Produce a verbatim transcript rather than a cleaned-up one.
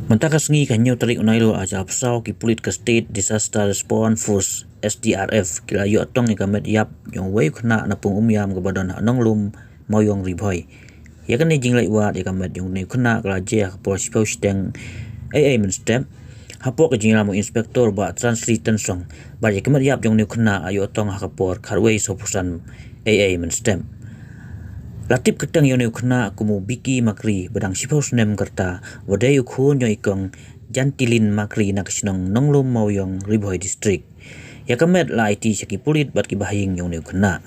Mynta ka sngi ka hynñiew tarik u Nairu ar hajar arphew saw ki pulit ka State Disaster Response Force, S D R F, ki la ïoh tong ïa ka met ïap jong uwei u khynnah na Pung Umïam kaba don ha Nonglum, Mawiong, Ri Bhoi. Ïa kane ka jingleit wad ïa ka met jong une u khynnah ka la jia ha ka por shiphew shiteng eiei mynstep, hapoh ka jingïalam u Inspector Bah Transri Tynsong, bad ïa ka met ïap jong une u khynnah la ïoh tong ha ka por khatwei sawphew san eiei mynstep. La tip kyrteng ïa une u khynnah kum u Biki Makri, ba dang shiphew snem ka rta, ba dei u khun jong i kong Jantilin Makri na ka shnong Nonglum, Mawiong, Ri Bhoi District. Ïa ka met la aiti sha ki pulit bad ki bahaïing jong une u khynnah.